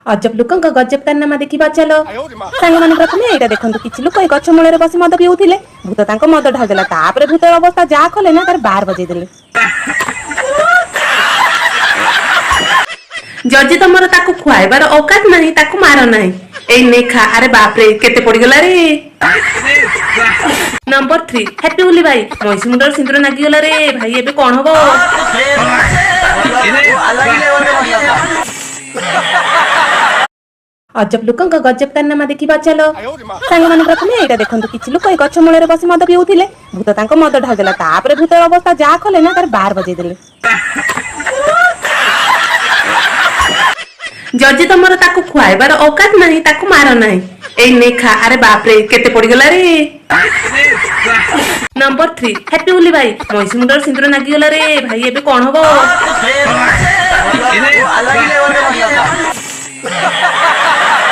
ଅଜବ ଲୋକଙ୍କ ଗଜବ କାରନାମା ଦେଖିବା ଚାଲ। ସାଙ୍ଗମାନେ, ପ୍ରଥମେ ଏଇଟା ଦେଖନ୍ତୁ। କିଛି ଲୋକ ଏ ଗଛ ମୂଳରେ ବସି ମଦ ପିଉଥିଲେ। ଭୂତ ତାଙ୍କ ମଦ ଢାଳିଦେଲା। ତାପରେ ଭୂତର ଅବସ୍ଥା ଯାହା କଲେ ନା, ତାର ବାର ବଜେଇ ଦେଲେ। ଯଦି ତମର ତାକୁ ଖୁଆଇବାର ଔକାତ ନାହିଁ, ତାକୁ ମାର ନାହିଁ। ଏଇ ନେ ଖା। ଆରେ ବାପରେ, କେତେ ପଡିଗଲା ରେ! ନମ୍ବର 3, ହ୍ୟାପି ହୋଲି ଭାଇ। ମଇଁଷି ମୁଣ୍ଡରେ ସିନ୍ଦୁର ନାଗିଗଲା ରେ ଭାଇ, ଏବେ କଣ ହବ? अलग ही लेवल का मसला था। ଅଜବ ଲୋକଙ୍କ ଗଜବ କାରନାମା ଦେଖିବା ଚାଲ। ସାଙ୍ଗମାନେ, ପ୍ରଥମେ ଏଇଟା ଦେଖନ୍ତୁ। କିଛି ଲୋକ ଏ ଗଛ ମୂଳରେ ବସି ମଦ ପିଉଥିଲେ। ଭୂତ ତାଙ୍କ ମଦ ଢାଳିଦେଲା। ତାପରେ ଭୂତର ଅବସ୍ଥା ଯାହା କଲେ ନା, ତାର ବାର ବଜେଇ ଦେଲେ। ଯଦି ତମର ତାକୁ ଖୁଆଇବାର ଔକାତ ନାହିଁ, ତାକୁ ମାର ନାହିଁ। ଏଇ ନେ ଖା। ଆରେ ବାପରେ, କେତେ ପଡିଗଲା ରେ! ନମ୍ବର 3, ହ୍ୟାପି ହୋଲି ଭାଇ। ମଇଁଷି ମୁଣ୍ଡରେ ସିନ୍ଦୁର ନାଗିଗଲା ରେ ଭାଇ, ଏବେ କଣ ହବ? अलग ही लेवल का मसला।